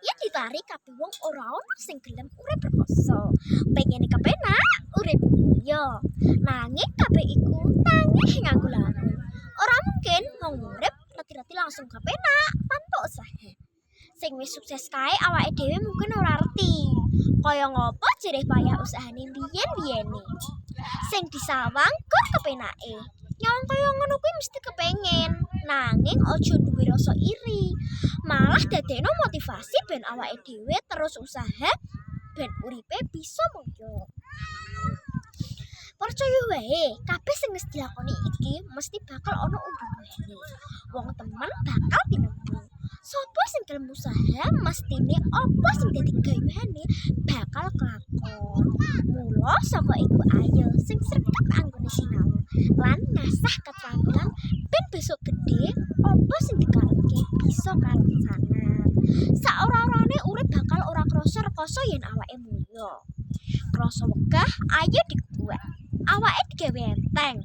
Yen ditari kabeh wong ora ono sing gelem urip rekoso. Pengene kepenak, urip mulya. Nanging kabeh iku tangeh nganggo laku. Ora mungkin wong urip reti-reti langsung kepenak tanpa usaha. Sing wis sukses kae awake dhewe mungkin ora reti. Kaya ngopo jerih payah usahane biyen-biyene. Sing disawang gur kepenake. Nyawang kaya ngono kuwi mesti kepengen, nanging aja duwe rasa iri. Malah dadekno motivasi ben awake dhewe terus usaha ben uripe bisa mulya. Percaya wae, kabeh sing wis dilakoni iki mesti bakal ana unduh-unduhane. Wong temen bakal tinemu. Sopo sing gelem usaha mestine apa sing dadi gayuhane bakal kelakon. Mula saka iku ayo sing sregep anggone sinau lan ngasah ketrampilan ben besok gedhe apa sing dikarepke bisa kalaksanan. Saora-orane urip bakal ora krasa rekoso yen awake mulya. Krasa wegah, ayo dikuwek. Awake digawe enteng.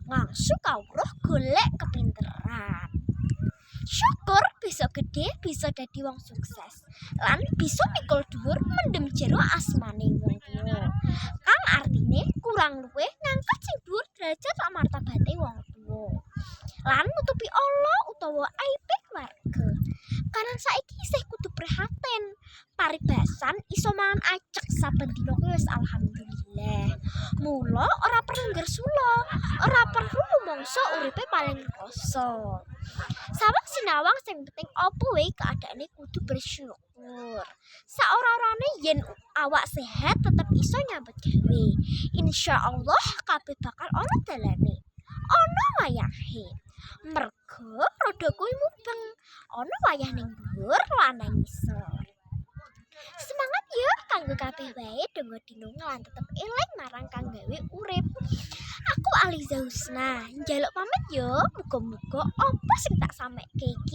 Ngangsu kawruh golek kepinteran. Syukur besok gedhe bisa dadi wong sukses lan bisa mikul dhuwur mendem jero asmane wong tuwa. Kang artine kurang luwih ngangkat sing dhuwur derajat lan martabate wong tuwa. Lan nutupi ala utawa aibe keluarga. Kanan saiki isih kudu prihatin. Paribasan iso mangan acek saben dina kuwi wis alhamdulillah. Mula ora perlu nggersula, ora perlu rumangsa uripe paling rekoso. Sawang sinawang sing penting apa wae keadaane kudu bersyukur. Saora-orane yen awak sehat tetep iso nyambut gawe. Insyaallah kabeh bakal ana dalane. Ana wayahe. Merga roda kuwi mubeng, ana wayah ning dhuwur lan nang ngisor. Semangat ya kanggo kabeh wae donga dinonga lan tetep eling marang kang gawe urip. Aku Aliza Husna, njaluk pamit yo. Muga-muga apa sing tak sampeke iki